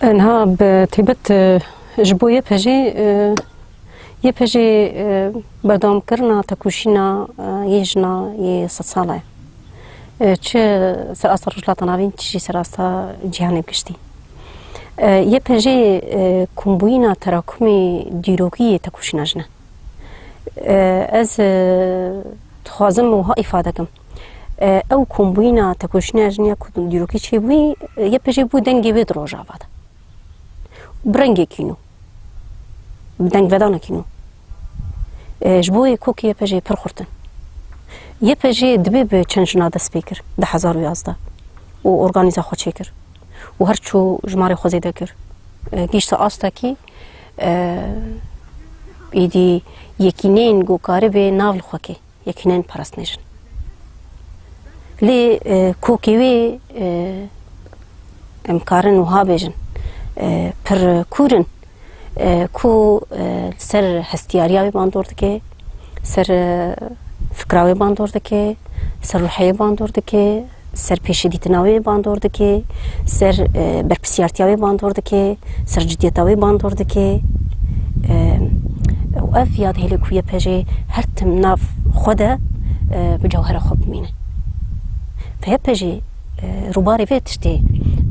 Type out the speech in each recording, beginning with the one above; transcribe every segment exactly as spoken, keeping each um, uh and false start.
Niha bi taybet, e, ji bo Y P J, e, Y P J, e, berdewamkirina tekoşîna, e, yê jina yê sedsala ye. E, çi ser asta Rojhilata Navîn, çi jî ser asta cîhanê bi giştî. E, Y P J, e, kombûyîna terakumê dîrokî yê tekoşîna jin e. E, ez, e, dixwazim wiha îfade kim. E, ew kombûyîna tekoşîna jin ya ku dîrokî çêbûyî, e, Y P J bû dengê wê di Rojava de. Bi rengekî nû. Bi dengvedanekî nû. E, ji bo wê kokê Y P J pir xurt in. Y P J dibê bi çend jina dest pê kir, du hezar û yazdeh, û organîza xwe çêkir. Û her çû jimarê xwe zêde kir. E, gihîşte astekî, e, êdî yekîneyên ku karibe nav li xwe kê, yekîneyên parastinê jin. Lê, e, kokê wê, e, em karin wiha bêjin, e, pir kûr in, e, ku, e, li ser hestiyariya wê bandor dike, ser, e, fikra wê bandor dike, ser ruhê wê bandor dike, ser pêşedîtina wê bandor dike, ser, e, berpirsiyartiya wê bandor dike, ser cidiyeta wê bandor dike. E, û ev ya dihêle ku Y P J her tim nav xwe de, e, bi cewhera xwe bimîne. Ve Y P J, e, rûbarê vê tiştê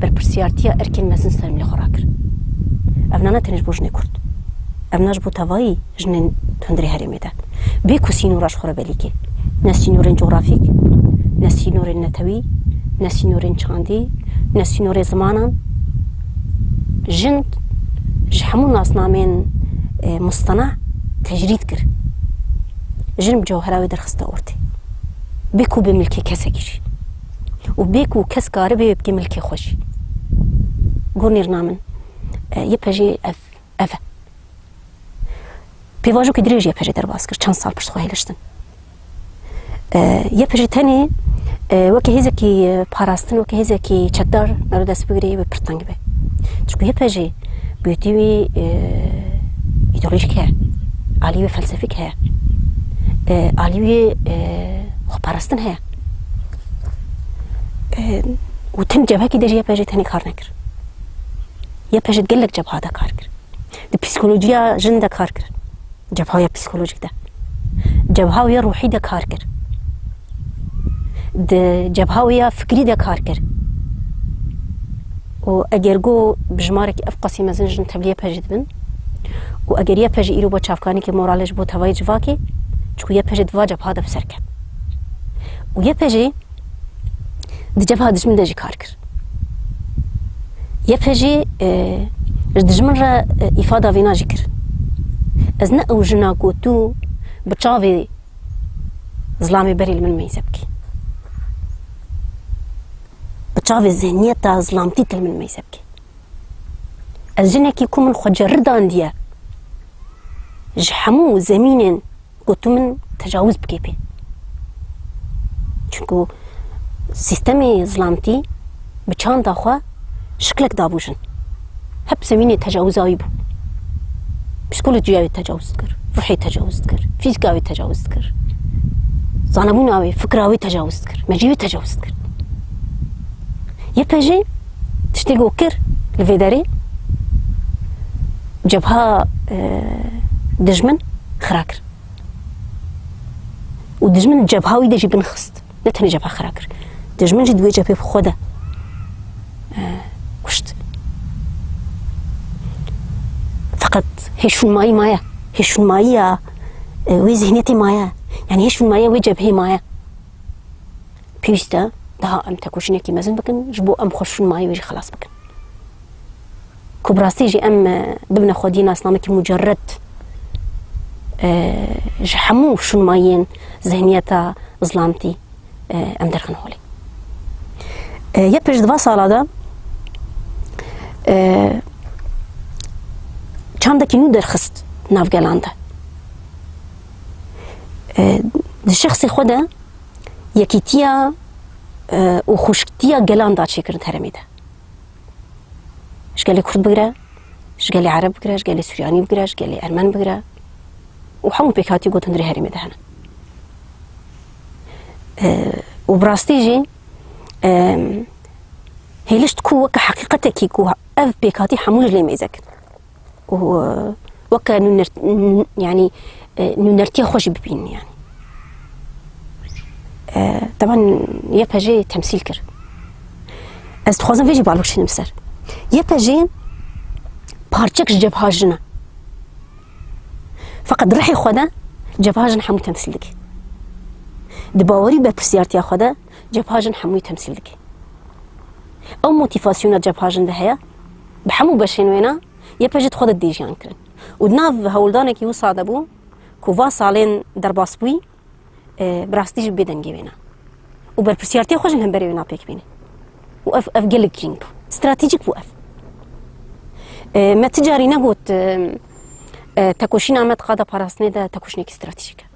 berpirsiyartiya erkên mezin ser milê xwe rakir. Ev ne, ne tenê ji bo jinê Kurd. Ev ne ji bo tevayî jinên hundirê herêmê de. Bê ku sînora ji xwe re belî ke. Ne sînorên cografîk, ne sînorên netewî, ne sînorên çandî, ne sînorê zimanan. Jin ji hemû nasnameyên, e, musteneh tecrîd kir. Jin bi cewhera wê derxiste ortê. Bê ku bê milkê kesekî jî. Û bê ku kes karibe wê bike milkê xwe jî. Gor nêrina min, e, Y P J ev, ev e. Pêvajoyekî dirêj Y P J derbas kir, çend sal pişt xwe hêliştin. E, Y P J tenê, e, weke hêzekî, e, parastin, weke hêzekî çekdar mero dest bigirê, wê pir teng be. Çunku Y P J gotî wî, e, îdeolojîk heye, alî wê felsefîk heye, e, alî wê, e, xweparastin heye. E, û tim cebhekî de jî Y P J tenê kar nekir. Y P J di gelek cebha de kar kir. Di psîkolojiya jin de kar kir. Cebhaya psîkolojîk de. Cebhaya ruhî de kar kir. Di cebhaya fikrî de kar kir. Û eger go bi jimarekî ev qasî mezin jin tevlî Y P J dibin û eger Y P J îro bo çavkanîkê moralê ji bo tevayî civakê, çiku Y P J di va cebha de bi ser ket. Û Y P J di cebha dijmin de jî kar kir. Y P J, e, ji dijmin re, e, îfada vêna jî kir. Ez ne ew jina ku tu bi çavê zilamê berê li min meyze bikî. Bi çavê zihniyeta zilamtî tu li min meyze bikî. Ez jinekî ku min xwe ceridandiye ji hemû zemînên ku tu min tecawuz bikê pê. Çunku sîstemê zilamtî bi çanda xwe şiklek dabû jin. Hep zemînê tecawuza wî bû. Psîkolojiya wê tecawuz dikir, ruhê tecawuz dikir, fîzîka wê tecawuz dikir, zanebûna wê, fikra wê tecawuz dikir, meciyê wê tecawuz dikir. Y P J tiştê ku kir li vê derê cebha, e, dijmin xira kir. Û dijmin cebha wî de jî binxist. Ne tenê cebha xira kir. Dijmin jî di wê cebhê bi xwe de, e, kuşt. Feqet hêşûnmayî maye. Hêşûnmayiya, e, wê zihniyetê maye. Yanî hêşûnmayiya wê cebhê maye. Pêwîst e daha em tekoşînekî mezin bikin, ji bo em xwe şûnmayî wê jî xelas bikin. Ku bi rastî jî em, e, bibine xwediyê nasnamekî mucerred, e, ji hemû şûnmayiyên zihniyeta zilamtî, e, em derxin holê. E, Y P J di va sala de, e, çandekî nû derxist nav gelan de. E, di şexsê xwe de yekîtiya, e, û xweşiktiya gelan da çêkirin herêmê de. Ji gelê Kurd bigire, ji gelê Ereb bigire, ji gelê Suryanî bigire, ji gelê Ermen bigire û hemû pêkhatî gotin hundirê herêmê de hene. E, û bi rastî jî, e, Hêlişt ku weke heqîqetekî ku ev pêkhatî hemû ji lê mêze kin. Û, e, weke nûner-, n-, yanî, e, nûnertiya xwe jî bibînin yanî. E, teban Y P J temsîl kir. Ez dixwazim vê jî bal bikişînim ser. Y P J parçek ji Cebha Jin e. Feqet di rihê xwe de Cebha Jin hemû temsîl dike. Di bawerî berpirsiyartiya xwe de Cebha Jin hemûyî temsîl dike. Ew motîfasyona Cebha Jin de heye, bi hemû beşên wêna Y P J di xwe de dê jiyan kirin. Û di nav hewldanekî wisa de bû ku va salên derbas bûyî, e, bi rastî jî bê dengê wêna. Û berpirsiyartiya xwe jî li hemberê wêna pêk bîne. Û ev, ev gelek girîng bû. Stratejîk bû ev. E, me ti carî negot, e, e, tekoşîna me di qada parastinê de tekoşînekî stratejîk e.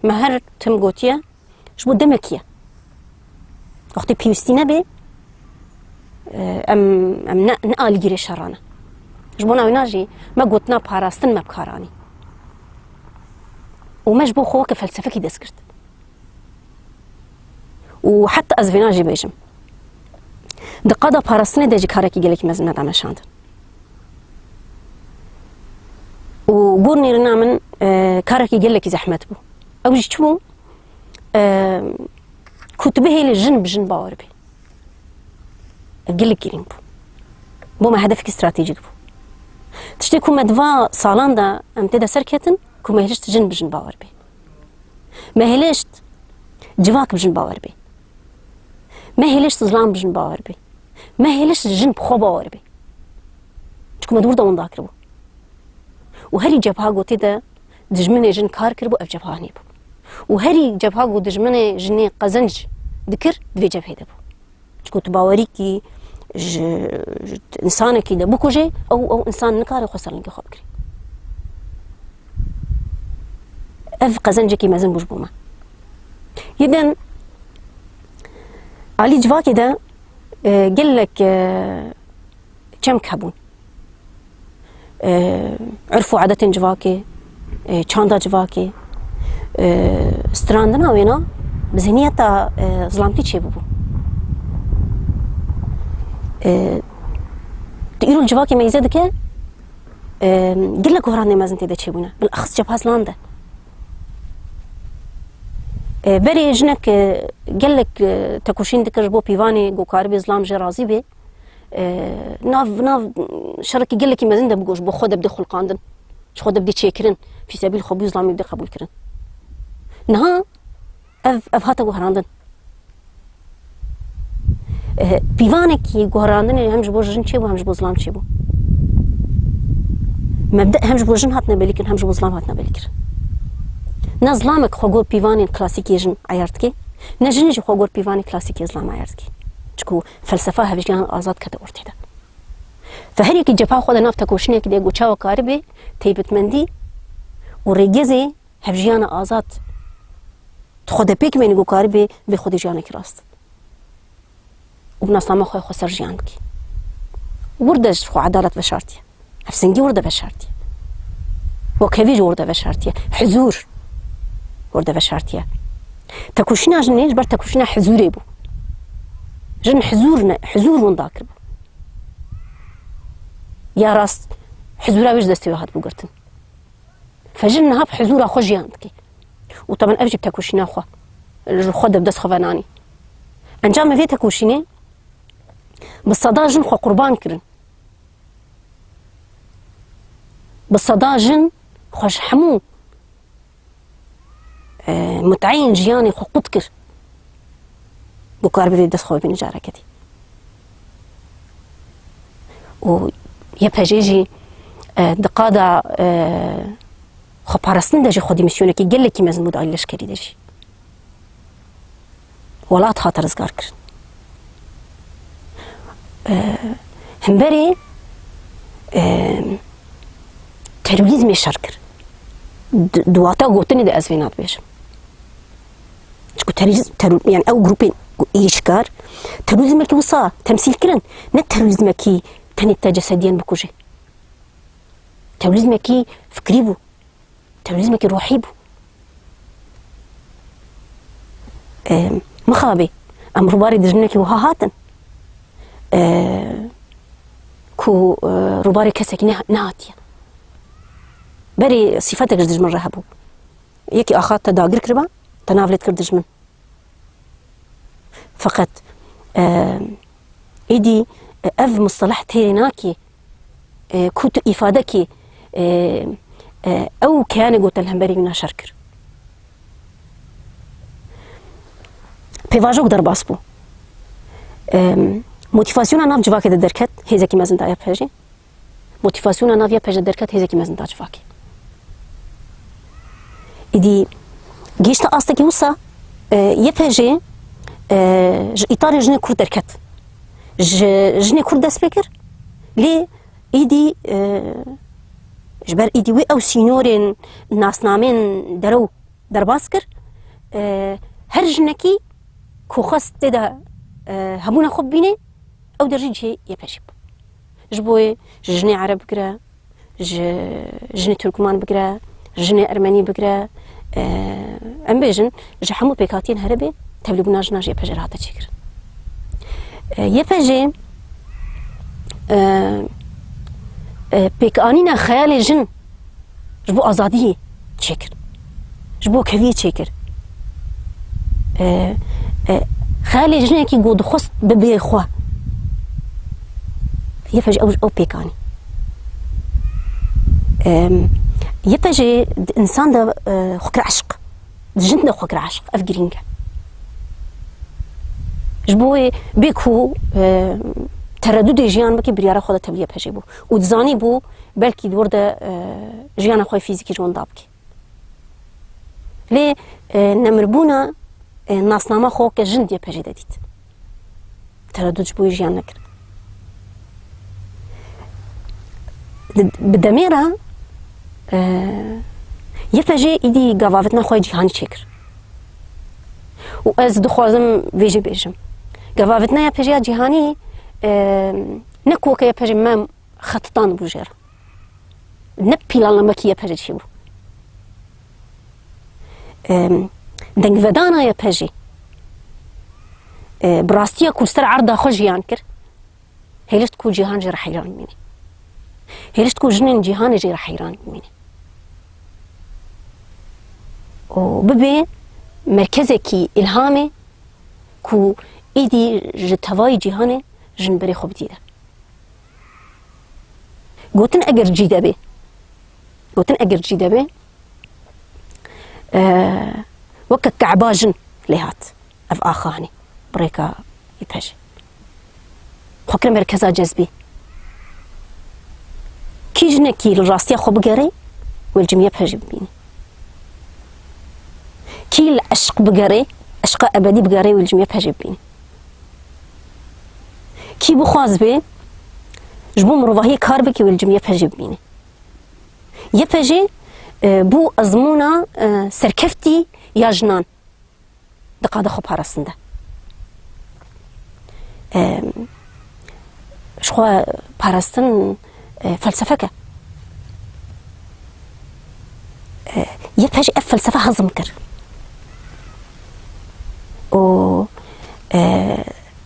Me her tim gotiye, ji bo demekî ye. Wextê pêwîstî nebe, e, em, em ne, ne alîgirê şeran e. Ji bona wêna jî me gotina parastin me bi kar anî. Û me ji bo xwe weke felsefekî dest girt. Û heta ez vêna jî bêjim. Di qada parastinê de jî karekî gelekî mezin me da meşandin. Û gor nêrîna min, e, karekî gelekî zehmet bû. Ew jî çi bû? E, ku tu bihêlî jin bi jin bawer bê. Ev gelek girîng bû. Bo me hedefekî stratejîk bû. Tiştê ku me di va salan de em tê de serketin, ku me hêlişt jin bi jin bawer bê. Me hêlişt civak bi jin bawer bê. Me hêlişt zilam bi jin bawer bê. Me hêlişt jin bi xwe bawer bê. Çiku me di wir de winda kiribû. Û herî cebha ku tê de dijminê jin kar kiribû, ev cebha hinê bû. Û herî cebha ku dijminê jinê qezenc dikir, di vê cebhê de bû. Çiku tu bawerîkî ji, ji însanekî de bikujê, ew, ew însan nikare xwe ser lingê xwe bikirê. Ev qezencekî mezin bû ji bo me. Yê din alî civakê de, e, gelek, e, çemk hebûn. E, urf û adetên civakê, e, çanda civakê, e, strandina wêna bi zihniyeta, e, zilamtî çêbûbû. E, tu îro li civakê meyze dike, e, gelek guherandê mezin tê de çêbûne. Bilaxis cebha zilam de. E, berê jinek, e, gelek, e, tekoşîn dikir ji bo pîvanê ku karibê zilam jê razî bê. E, nav, nav şerekî gelekî mezin de bû ji bo xwe de bidê xulqandin. Ji xwe de bidê çêkirin. Fîsebîl xwe bû zilamê bidê qebûlkirin. Niha ev, ev hate guherandin. E, pîvanekî guherandinê hem ji bo jin çêbû, hem ji bo zilam çêbû. Mebde hem ji bo jin hatine belîkirin, hem ji bo zilam hatine belîkirin. Ne zilamek xwe gor pîvanên klasîkê jin eyar dike, ne jin jî xwe gor pîvanê klasîkê zilam eyar dike. Çiku felsefa hevjiyana azad kete ortê de. Fe her yekî cepha xwe de nav tekoşînekî de ku çawa karibê taybetmendî û rêgezê hevjiyana azad di xwe de pêk bênî ku karibê bê xwedî jiyanekî rast. Û bi nasnama xwe xwe ser jiyan bikî. Wir de ji xwe edalet veşartiye. Hevsengî wir de veşartiye. Wekhevî ji wir de veşartiye. Hizûr wir de veşartiye. Tekoşîna jinê ji ber tekoşîna hizûrê bû. Jin hizûr ne, hizûr winda kiribû. Ya rast hizûra wê ji destê wê hatibû girtin. Fe jin niha bi hizûra xwe jiyan dike. Û taban ev jî bi tekoşîna xwe, ji xwe de bi dest xwe venanî. Encamê vê tekoşînê bi seda jin xwe qurban kirin. Bi seda jin xwe ji hemû, e, muteyên jiyanê xwe qut kir. Ku kar bibê dest xwe bibîne careke dî. Û Y P J jî, e, di qada, e, xweparastin de jî xwe dîmisyonekî gelekî mezin bû di alî leşkerî de jî. Welat hate rizgar kirin. E, hemberê, e, terorîzmê şer kir. Di, di wata gotinê de ez vê nadibêjim. Çiku terorîzm, teror, yani ew grûpên ku êrîşkar, terorîzmekî wisa temsîl kirin, ne terorîzmekî tenê te cesediyen bikuje. Terorîzmekî fikrî bû. Terorîzmekî ruhî bû. Em, mixabê, em rûbarê dijminekî wiha hatin. e, ku, e, rûbarê kesekî ne-, nehatiye. Berê sîfetek ji dijmin re hebû. Yekî axa te dagir kiriba, te nav lê dikir dijmin. Feqet, e, êdî, e, ev musteleh têrê nakê, e, ku tu îfade kî, e, e, ew keyanê gotin li hemberî wîna şer kir. Pêvajoyek derbas bû. E, motîvasyona nav civakê de derket, hêzekî mezin daye pejê. Motîvasyona nav YPJ derket, hêzekî mezin da civakê. Îdî gihişte astekî wisa, e, YPJ, e, ji îtarê jinê Kurd derket. Ji jinê Kurd dest pê kir, lê îdî, e, ji ber îdî wê ew sînorên nasnameyên derew derbas kir. E, her jinekî ku xwest tê de, e, hebûna xwe bibîne, ew der jî cihê YPJ bû. Ji bo wê ji jinê Ereb bigire, ji jinê Tirkman bigire, ji jinê Ermenî bigire, e, em bêjin, ji hemû pêkhatiyên herêmê tevlîbûna jina ji YPJ re hate çêkirin. E, YPJ, e, e, pêkanîna xeyalê jin ji bo azadiyê çêkir. Ji bo keviyê çêkir. E, e, xeyalê jinekî ku dixwest bibe xwe. YPJ ew, ew pêk anî. E, YPJ di însan de, e, xwe kir eşq. Di jin de xwe kir eşq. Ev girîng e. Ji bo wê bê ku, e, teredûdê jiyan bike, biryara xwe da tevlî YPJ bû. Û dizanî bû, belkî di wir de, e, jiyana xwe fîzîkî ji winda bike. Lê, e, nemirbûna, e, nasnama xwe weke jin di YPJ de dît. Teredût ji bo wî jiyan nekir. Di, bi demê re, e, YPJ îdî gavavêtina xwe yê cîhanî çêkir. Û ez dixwazim vê jî bêjim. Gavavêtina YPJ ya cîhanî, e, ne ku weke YPJ me xetitan bû jê re. Ne planlamekî YPJ çêbû. Em, dengvedana YPJ, e, bi rastiya ku li ser erda xwe jiyan kir, hêlişt ku cîhan jê re heyran bimîne. Hêlişt ku jinên cîhanê jê re heyran bimîne. Û bibe merkezekî îlhamê ku êdî ji tevayî cîhanê jin berê xwe bidî de. Gotin eger cî de bê. Gotin eger cî de bê. E, weke Keba jin lê hat. Ev axa hanê. Bi rêka YPJ. Xwe kir merkeza cezbê. Kî jinekî li rastiya xwe bigerê, wê li cim YPJ bibîne. Kî li eşq bigerê, eşqa ebedî bigerê, wê li cim YPJ bibîne. Kî bixwaz bê, ji bo mirovahiyê kar bike, wê li cim YPJ bibîne. YPJ, e, bû ezmûna, e, serkeftî ya jinan di qada xwe parastin de. E, ji xwe parastin, e, felsefek e. E, YPJ ev felsefe hezm kir. Û, e,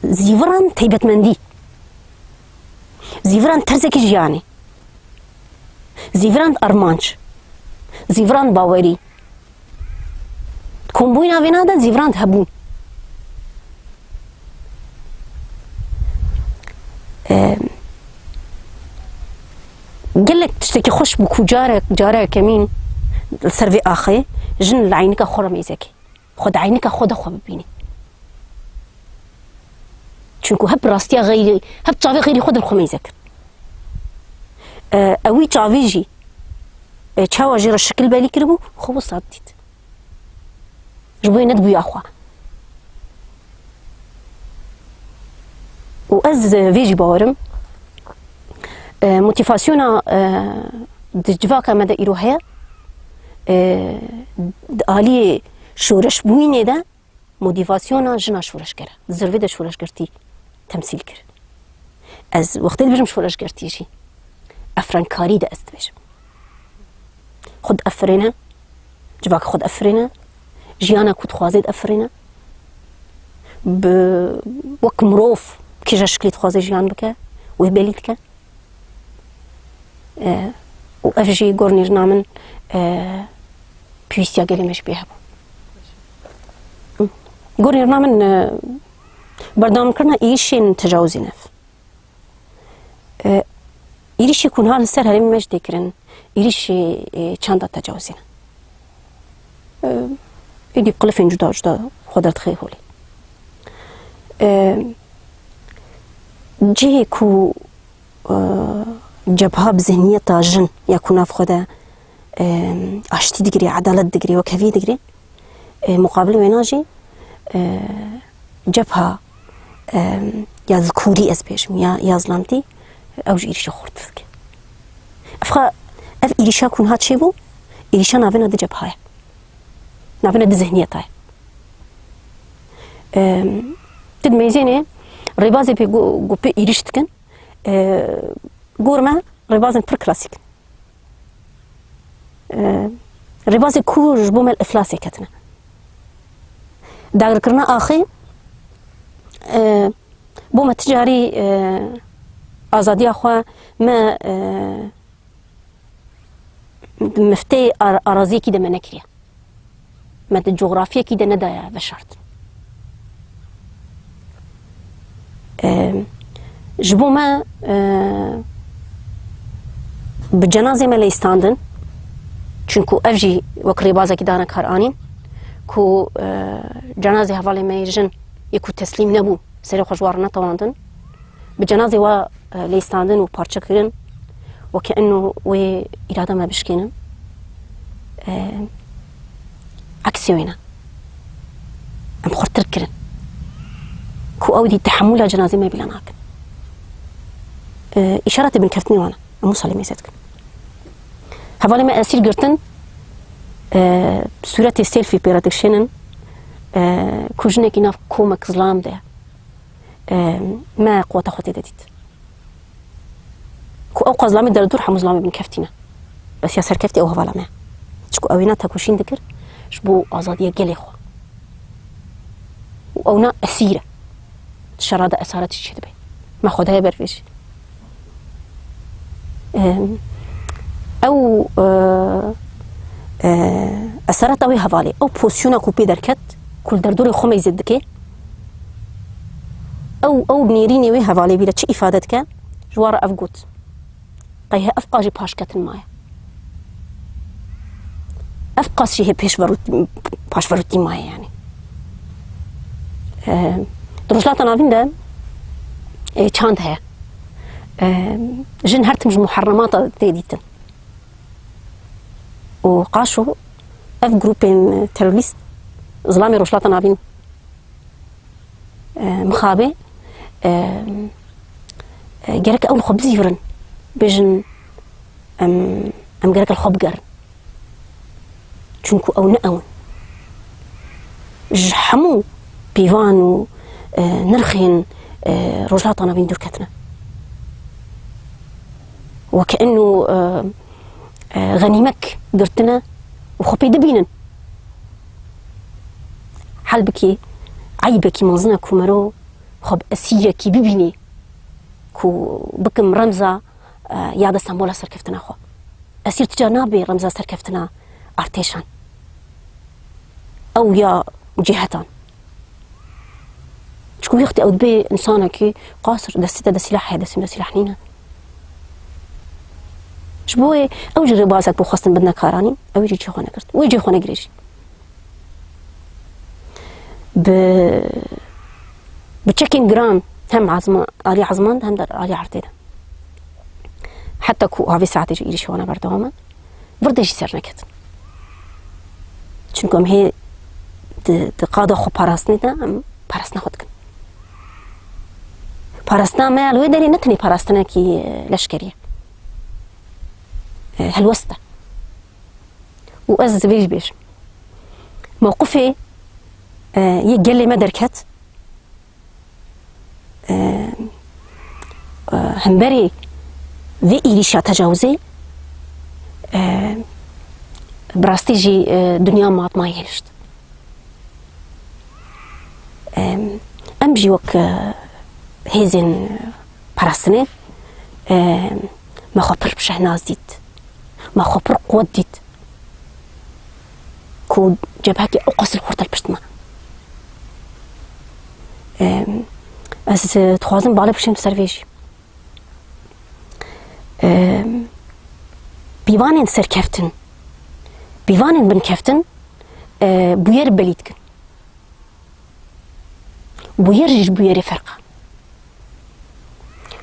zîviran taybetmendî. Zîviran terzekî jiyanê. Zîviran armanc. Zîviran bawerî. Kombûyîna vêna de zîviran hebûn. Em, gelek tiştekî xweş bû ku carek, cara yekemîn li ser vê axê jin li eynika xwe re mêzekê. Xwe di eynika xwe de xwe bibînî. Çunku hep rastiya xeyrî, hep çavê xeyrî xwe di xwe mêze kir. E, ewî çavî jî, e, çawa jê re şikil belî kiribû, xwe bo sat dît. Ji bo wê nedibûya xwe. Û ez, e, vê jî bawerim, e, motîvasyona, e, di civaka me de îro heye, e, di aliyê şoreşbûyînê de, motîvasyona jina şoreşger e. Di zirvê de şoreşgertî temsîl kir. Ez wextê dibêjim şoreşgertî jî, efrenkarî de ez dibêjim. Xwe diefirêne, civaka xwe diefirêne, jiyana ku dixwaze diefirêne. Bi, wek mirov, bi kîja şiklî dixwaze jiyan bike, wê belî dike. E, û ev jî gor nêrina min, e, pêwîstiya gelê me ji pê hebû. Gor nêrina min, e, berdewamkirina êrişên tecawizên ev. E, êrişê ku niha li ser herêmê me jî tê kirin, êrişê, e, çanda tecawizê ne. E, êdî qilifên cuda cuda xwe derdixe holê. E, cihê ku, e, cebha bi zihniyeta jin ya ku nav xwe de, e, aştî digirê, edalet digirê, wekheviyê digirê, e, muqabil wêna jî, e, cebha, e, ya zikûrî ez bêjim, ya, ya zilamtî, ew jî êrîşa xurt dike. Ev xwe, ev êrîşa ku niha çêbû, êrîşa navêna di cebha ye. Navêna di zihniyeta ye. E, tu di meyzênê rêbazê pê gu-, ku pê êrîş dikin, e, gor me rêbazên pir klasîk in. E, rêbazê ku ji bo me li iflasê ketine. Dagirkirina axê, e, bo me ti carî, e, azadiya xwe me, e, miftê ar-, araziyekî de me nekiriye. Me di cografiyekî de nedaye veşartin. E, ji bo me, e, bi cenazê me leyîstandin, çunku ev jî wek rêbazekî dane kar anîn, ku, e, cenazê hevalê me yê jin yê ku teslîm nebû, serê xwe ji wan re netewandin, bi cenazê wa, e, leyîstandin û parçe kirin, weke eno wê îrada me bişkênin. E, Eksê wê ne. Em xurtir kirin. Ku ew dî tehemûla cenazê me bîle nakin. E, îşaretê binkeftinê wan e. Em wisa lê mêze dikin. Hevalê me esîr girtin, e, sûretê selfie pê re dikişênin, e, ku jinekî nav komek zilam de ye. E, me quweta xwe tê de dît. Ku ew qas zilamê derdor hemû zilamê binkeftî ne. Bes ya serkeftî ew hevala me. Çku ew êna tekoşîn dikir ji bo azadiya gelê xwe. Û ew na esîr e. Di şera de esaretî çêdibe. Me xwe daye ber vê jî. Em, ew, e, e, esareta wê hevalê, ew pozisyona ku pê derket, ku li derdorê xwe meyzê dike, ew, ew nêrînê wê hevalê bîle çi îfade dike, ji wan re ev got. Qey he ev qas jî paşketin maye. Ev qas jî hê pêşverût-, paşverûtî maye yani. E, di Rojhilata Navîn de, e, çand heye. E, jin her tim ji muherremata tê dîtin. Û qaşo ev grûpên terorîst zilamê Rojhilata Navîn, e, mixabê, e, e, gerek ew li xwe bizîvirin, bêjin, em, em gerek li xwe bigerin. Çunku ew ne ew in. Ji hemû pîvan û, e, nirxên, e, Rojhilata Navîn dûr ketine. Weke eno, e, e, xenîmek girtine û xwe pê dibînin. Halbikî eybekî mezin e ku mero xwe bi esîrekî bibînî ku bikim remza, e, ya de sembola serkeftina xwe. Esîr ti car nabe remza serkeftina artêşan. Ew ya cêhetan. Çku wextê ew dibe însanekî qasir, destê te de sîlah heye, destê min de sîlah nîne. Ji bo wê ew jî rêbazek bû xwestin bidine karanîn, ew jî cihê xwe negirt. Wê cihê xwe negire jî. Bi, bi çekên giran hem ezma-, alî ezman de hem de alî erdê de. Heta ku avê saetê jî êrîşê wana berdewam e. Vir de jî ser neketin. Çunku em hê di, di qada xwe parastinê de em parastina xwe dikin. Parastina me ya li wê derê ne tenê parastinekî, e, leşkerî ye. E, helwest e. Û ez divê jî bêjim. Mewqifê, e, yê gelê me derket, e, e, hemberî vê êrîşa tecawizê, e, bi rastî jî, e, dinya matmayî hêlişt. E, em jî wek, e, hêzên parastinê, e, me xwe pir şehnaz dît. Me xwe pir quwet dît. Ku cebhekî ew qas li xurt li pişt me. E, ez, e, dixwazim bale bişêm ser vê jî. E, pîvanên serkeftin, pîvanên binkeftin, e, bûyer belî dikin. Bûyer jî ji bûyerê ferq e.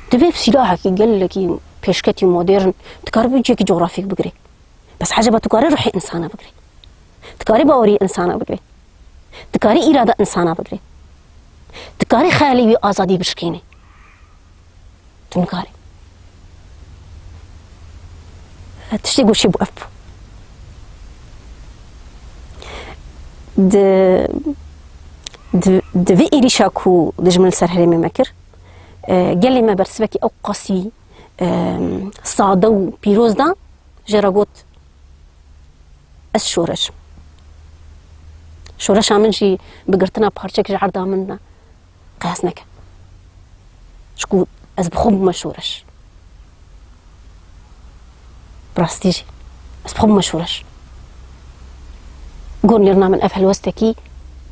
Tu vê bi sîlahekî gelekî pêşketî modern, tu karî bi cihekî cografîk bigirê. Bes eceba tu karî ruhê insana bigirê? Tu karî bawerî insana bigirê? Tu karî îrada insana bigirê? Tu karî xeyalê wî azadî bişkênê? Tu nikarî. Tiştê ku çêbû ev bû. Di, di, di vê êrîşa ku dijmin li ser herêmê me kir, e, gelê me bersivekî ew qasî, e, sade û pîroz da, jê re got, ez şoreş im. Şoreşa min jî bi girtina parçek ji erda min de qiyas neke. Çku ez bi xwe bûme şoreş. Bi rastî jî. Ez bi xwe bûme şoreş. Got nêrina min ev helwestekî,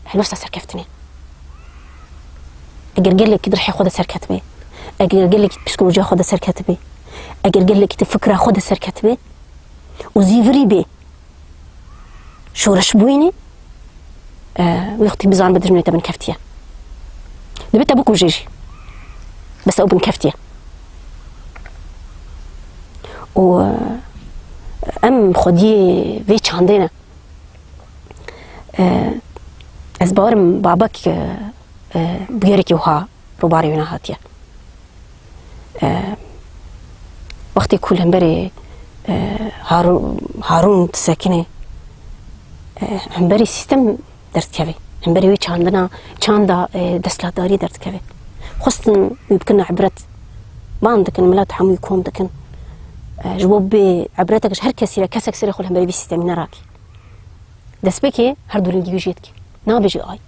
helwesta serkeftinê. Eger gelekî di rihê xwe de serketibê, eger gelekî di psîkolojiya xwe de serketibê, eger gelekî di fikra xwe de serketibê û zîvirî bê, şoreş bûyînê, e, wî wextî bizanibe dijminê te binkeftiye. Dibe te bikuje jî. Bes ew binkeftiye. Û, e, em xwediyê vê çandê ne. E, ez bawerim babek, e, e, bûyerekî wiha rûbarê wî nehatiye. E, wextê ku li hemberê, e, Harû-, Harûn disekine, e, hemberî sîstem derdikeve. Hemberî wê çandina, çanda, e, desthilatdariyê derdikeve. Xwestin wî bikin ibret. Ban dikin, milet hemû wî kom dikin. E, ji bo bê ibretek ji her kesî re, kesek serê xwe li hemberî vî sîstemî nerakî. Destpêkê her du lingî wî jê dikê. Nabêjî ay.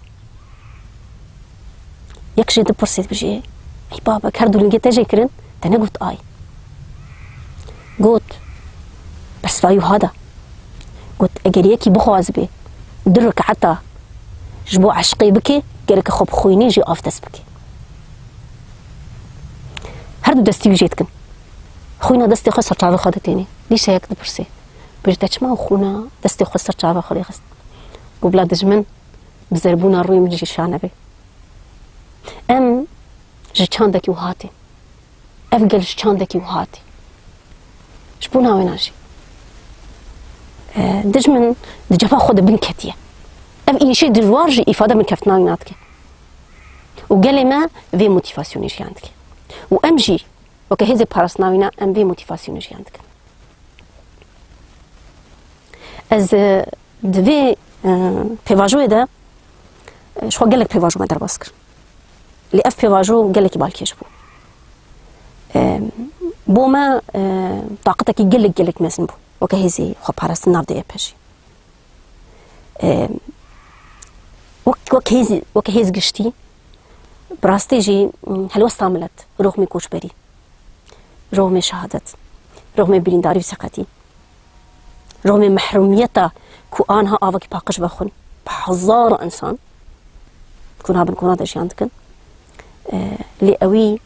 Yek jê dipirsê, dibêjê, ey babek, her du lingê te jê kirin, te negot ay. Got, bersiva wî wiha da. Got, eger yekî bixwazibê du reketa ji bo eşqê bike, gereke xwe bixwînê jê av dest bike. Her du destî wî jê dikin. Xwîna destê xwe ser çavê xwe ditênê. Dîsa yek dipirsê. Bêjî te çima xwîna destê xwe ser çavê xwe lê xist? Got bila dijmin bi zerbûna rûyê min jî şa nebe. Em ji çandekî wiha tên. Ev gel ji çandekî wiha tê. Ji bo navêna jî. E, dijmin di cepha xwe de bin ketiye. Ev êşê dijwar jî îfade binkeftina wî nadike. Û gelê me vê motîvasyonê jiyan dike. Û em jî weke hêzê parastina wîna em vê motîvasyonê jiyan dikin. Ez, e, di vê, e, pêvajoyê de, e, ji xwe gelek pêvajo me derbas kir. Lê ev pêvajo gelekî balkêş bû. E, bo me, e, taqetekî gelek, gelek mezin bû. Weke hêzê xweparastin nav D Y P jî. E, wek, wek hêz, wek hêz giştî, bi rastî jî, m, helwesta milet, roxmê koçberî, roxmê şehadet, roxmê birîndarî û seqetî, roxmê mehrûmiyeta ku anha avakî paqij vexwin, bi hezara insan, kona bin kona de jiyan dikin. E, lê ewî,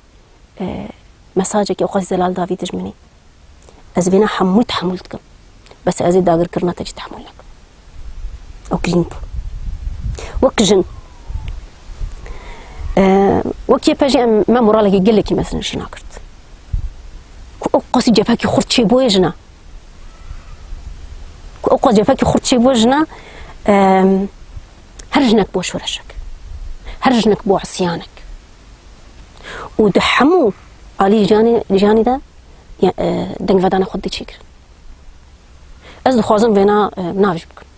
e, mesajekî ew qas zelal davî dijminî. Ez vêna hemû tehemûl dikim. Bes ez ê dagirkirina te jî tehemûl nakim. Ew girîng bû. Wek jin, e, wek Y P J em, me moralekî gelekî mezin jina girt. Ku ew qasî cephekî xurt çêbûye jina. Ku ew qasî cephekî xurt çêbûye jina, e, her jinek bo şoreşek. Her jinek bo isyanek. Û di hemû alî jiyanê, jiyanî de, ya, e, dengvedana xwe dê çêkirin. Ez dixwazim vêna, e, navî bikim.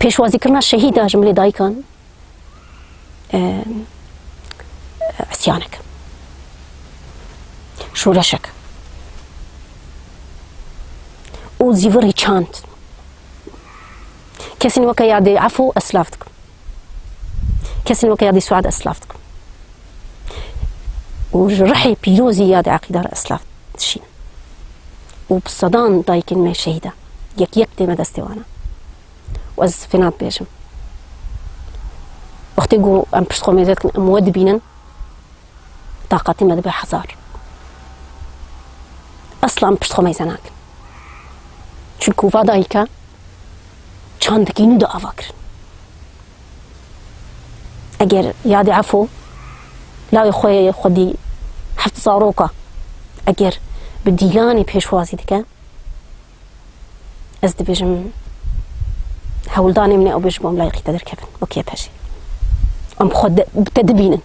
Pêşwazîkirina şehîda ji milê dayikan, e, isyanek, şoreşek û zîvirî çand. Kesên weke yadê Efo ez silav dikim. Kesên weke yadê Suad ez silav dikim. û ji rihê pîrozî ya di Eqîda re eslav dişîne. Û bi sedan dayikên me şehîd e. Yek yek tême destê wan e. Û ez fêna dibêjim. Wextê ku em pişt xwe mêze dikin, em we dibînin, taqetê me dibe hezar. Esla em pişt xwe mêze nakin. Çunku va dayika çandekî nû de ava kirin. Eger yadê Efo lawê xwe yê xwedî heft zaroka, eger bi dîlanê pêşwazî dike, ez dibêjim, hewldanê min e ew bê ji bo em layîqî te derkevin, wekî ye pejî. Em xwe de, te dibînin.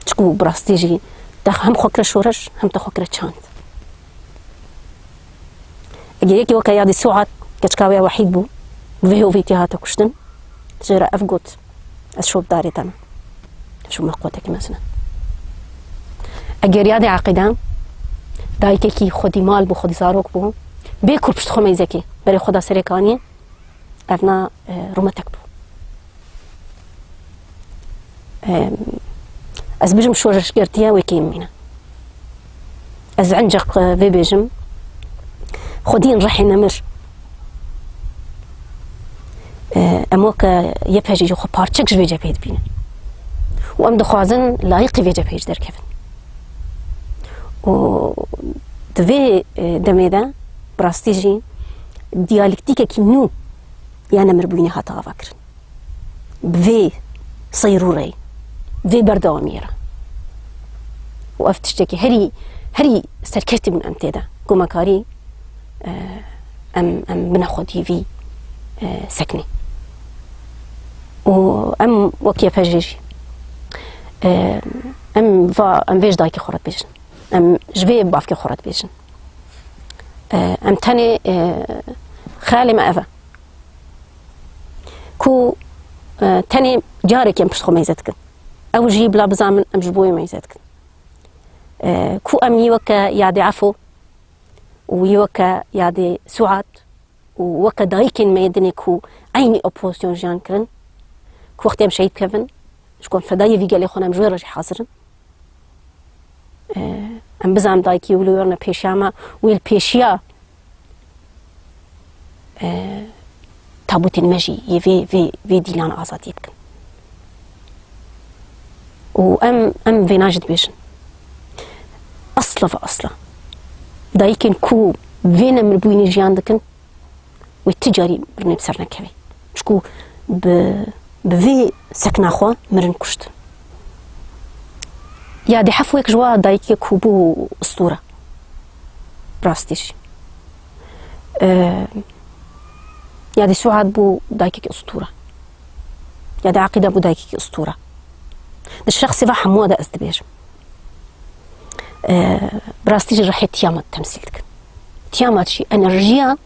Çiku bi rastî jî te hem xwe kire şoreş, hem te xwe kire çand. Eger yekî weke yadî Suat, keçika wê Wehîd bû, bi vê hovîtî hate kuştin, jê re ev got, ez şopdarê te me. Şûme quwetekî mezin e. Eger yadê Eqîde, dayikekî xwedî mal bû, xwedî zarok bû, bê kur pişt xwe meyzekê, berê xwe da serê kaniyê, ev na, e, rûmetek bû. E, ez bijim şoreşgertiye wê kêm mîne. Ez enceq, e, vê bêjim, xwedîn rihê nemir. E, em weke Y P J ji xwe parçek ji vê cepheyê dibînin. Û em dixwazin layîqî vê cepheyê jî derkevin. Û di vê, e, demê de bi rastî jî diyalektîkekî nû ya nemirbûyînê hate avakirin. Bi vê seyrûreyê, vê berdewamiyê re. Û ev tiştekî herî, herî serkeftî bûn em tê de. Ku me karî, e, em, em bine xwedî vî, e, seknê. Û em wek Y P J jî, e, em va, em vê ji dayikê xwe re dibêjin. Em ji vê bavkê xwe re dibêjin. E, em tenê, e, xeyalê me ev e. Ku, e, tenê carekê em pişt xwe meyze dikin. Ew jî bila bizanin em ji bo wê meyze dikin. E, ku em yî weke yadê Efo û yî weke yadê Suat û weke dayikên me yê dinê ku eynî opozîsyon jiyan kirin, ku wextê em şehîd bikevin, ji ku em fedayê vî gelê xwe ne, em ji wê re jî hazir in. E, em bizanin dayikê wilo werne pêşiya me, wê li pêşiya, e, tabûtên me jî yê vê, vê, vê dîlan azadiyê bikin. Û em, em vêna jî dibêjin. Asla ve asla. Dayikên ku vê nemirbûyînê jiyan dikin, wê ti carî mirinê bi ser nekeve. Çiku bi, bi vê sekna xwe mirin kuştin. Yadê Hefo yek ji wa dayikê ku bû ustûre. Rastî jî. Ee, yadê Suat bû dayikekî ustûre. Yadê Eqîde bû dayikekî ustûre. Di şexsê ve hemû de ez dibêjim. Ee, bi rastî jî rihê Tiamat temsîl dikin. Tiamat jî enerjiya,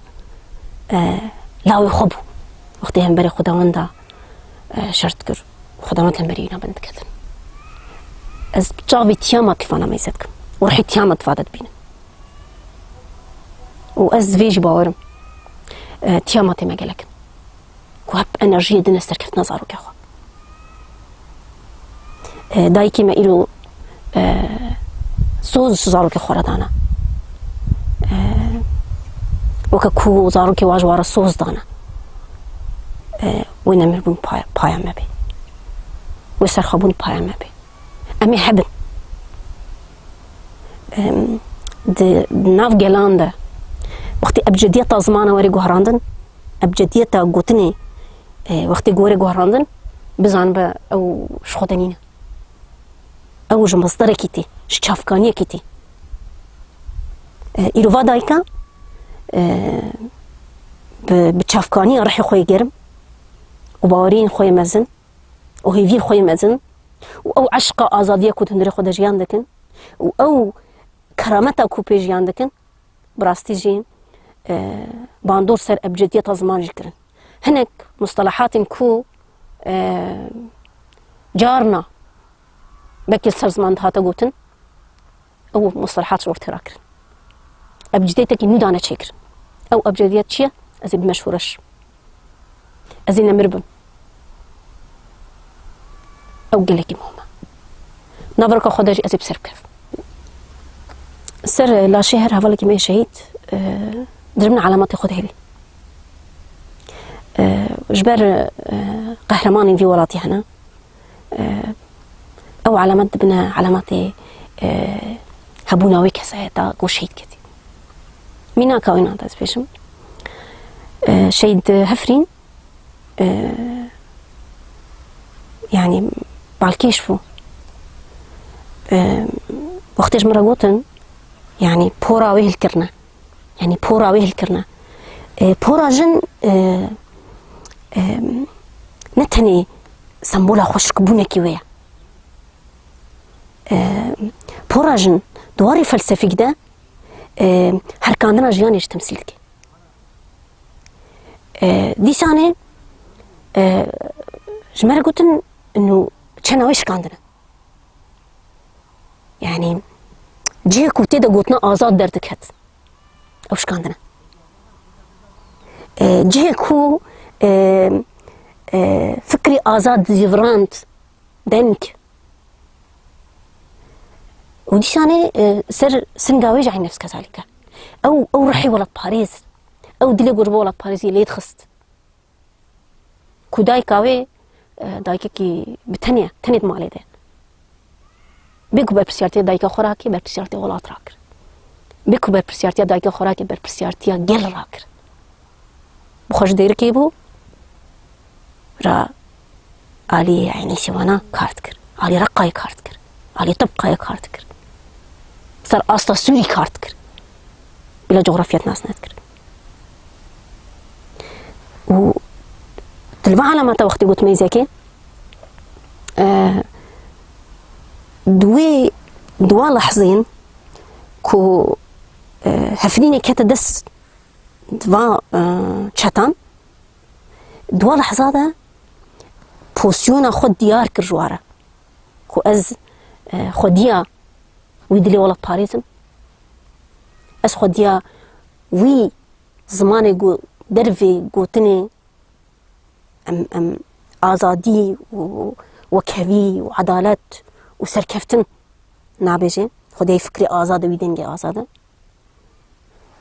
e, lawê xwe bû. Wextê hemberê Xwedawenda, e, şer dikir, Xwedawend li hemberî wîna bin diketin. Ez bi çavê Tiamat li vana meyze dikim. Û rihê Tiamat va de dibînim. Û ez vê jî bawer im. E, Tiamatê me gelek in. Ku hep enerjiyê dine serkeftina zarokê xwe. E, dayikê me îro, e, soz ji zarokê xwe re dane. E, weke ku zarokê wa ji wa re soz dane. E, wê nemirbûn paya, paya me be. Wê serxwebûn paya me be. Em ê hebin. Em, di, di nav gelan de, wextê ebcediyeta zimana were guherandin, ebcediyeta gotinê, e, wextê ku were guherandin, bizanibe ew ji xwe de nîne. Ew ji mesderekî tê, ji çavkaniyekî tê. E, îro va dayika, e, bi, bi çavkaniya rihê xwe yê germ û baweriyên xwe yê mezin û hêviyên xwe yê mezin û ew eşqa azadiya ku di hundirê xwe de jiyan dikin û ew kerameta ku pê jiyan dikin, bi rastî jî, e, bandor ser ebcediyeta ziman jî kirin. Hinek mustalahatên ku, e, carna belkî li ser ziman dihate gotin, ew mustalahat ji wir tê rakirin. Ebcediyeteke nû dane çêkirin. Ew ebcediyet çi ye? Ez ê bime şoreş. Ez ê nemir bim. Ew gelekî muhim e. Naverka xwe de jî ez ê bi ser bikevim. Ser laşê her hevalekî me şehîd, e, dirim ne alametê xwe dihêlî. E, ji ber, e, qehremanên vî welatî hene. E, ew alamet dibine alametê, e, hebûna wê kesayeta ku şehîd ketî. Mînaka wê nade ez bêjim. E, Şehîd Hefrîn, e, yanî balkêş bû. E, wextê ji min re gotin, yanî pora wê hilkirine. Yanî pora wê hilkirine. E, pora jin, e, e, ne tenê sembola xweşikbûnekî wê ye. E, pora jin di warê felsefîk de, e, herkandina jiyanê jî temsîl dike. E, dîsanê, e, ji me re gotin, nû çena wê şikandine. Yanî cihê ku tê de gotina azad derdiket, ew şikandine. E, cihê ku, e, e, fikrî azad zivirand, deng. Û dîsanê, e, ser singa wê jî eynî nefs kezalîk e. Ew, ew ruhê welatparêz, ew dilê ku ji bo welatparêziyê lê dixist. Ku dayika wê, e, dayikekî bi tenê ye, tenê di malê de. Bê ku berpirsiyartiya dayika xwe rakê, berpirsiyartiya welat rakir. Bê ku berpirsiyartiya dayika xwe rakê, berpirsiyartiya gel rakir. Bi xwe ji Dêrikê bû, ra alî, yanî, Sêwana kar dikir. Alî Reqayê kar dikir. Alî Tibqayê kar dikir. Ser asta Sûrî kar dikir. Bila cografya nas nedikir. Û di li va alameta wextî got Meyzekê, e, di wê, di wa lehzên ku, e, Hefrînê kete dest di va, e, çetan, di wa lehza de pozîsyona xwe diyar kir ji wa re. Ku ez, e, xwediya wî dilê welatparêz im. Ez xwediya wî zimanê ku dervê gotinê em, em azadî û wekhevî û edalet û serkeftin nabêjê. Xwediyê fikrê azad e, wî dengê azad e.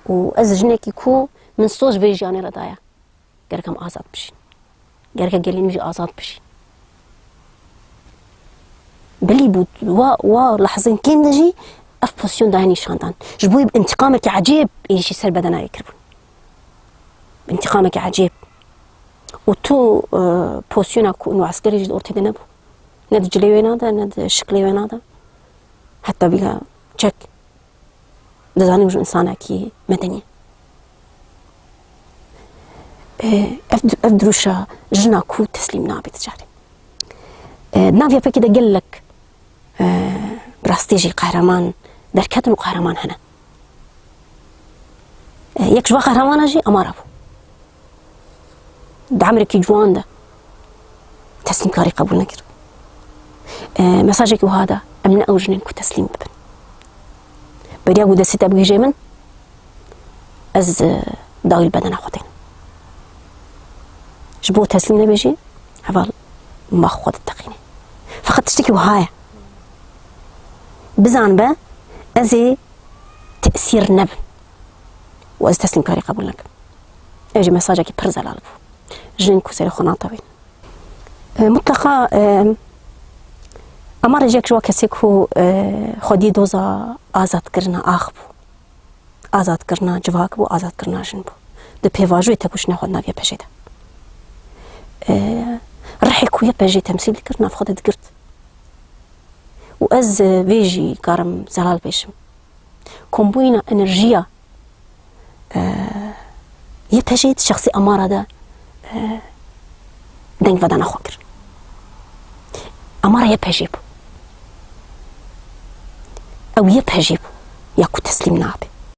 Û ez jinekî ku min soz vê jiyanê re daye. Gerek em azad bijîn. Gerek gelê min jî azad bijî. Belî bû, wa, wa lehzên kêm de jî ev pozîsyon daye nîşandan. Ji bo wî bi întîqamekî ecêb êrîşî ser bedena wê kiribûn. Bi întîqamekî ecêb. Û tu, e, pozisyona ku û eskerê jî di ortê de nebû. Ne di cilê wê nade, ne di şiklê wê nade. Heta bîla çek. Dizanim ji insanekî medenî ye. E, ev, ev dirûşa jina ku teslîm nabe ti carê. E, nav YPG'ê de gelek, e, bi rastî jî qehreman derketin û qehreman hene. E, yek ji va qehreman jî Amara bû. Di emrekî ciwan de teslîmkarî qebûl nekir. E, mesajekî wiha da, em ne ew jinên ku teslîm bibin. Beriya ku destê te bigihîje min, ez, e, dawî li bedena xwe tênim. Ji bo teslîm nebê jî, heval max xwe diteqîne. Feqet tiştekî wiha ye. Bizan be, ez ê tesîr nebim. Û ez teslîmkarî qebûl nakim. Ev jî mesajekî pir zelal bû. Jinên ku serê xwe natewînin. E, mutleqa, e, Amara jî yek ji wa kesê ku, e, xwedî doza azadkirina ax bû. Azadkirina civak bû, azadkirina jin bû. Di pêvajoyê tekoşîna xwe di nav YPJ'ê de. E, rihê ku YPJ temsîl dikir, nav xwe de digirt. Û ez, e, vê jî karim zelal bêjim. Kombûyîna enerjiya, e, YPJ'ê di şexsê Amara de, e, dengvedana xwe kir. Amara YPJ bû. Ew YPJ bû. Ya ku teslîm nabe.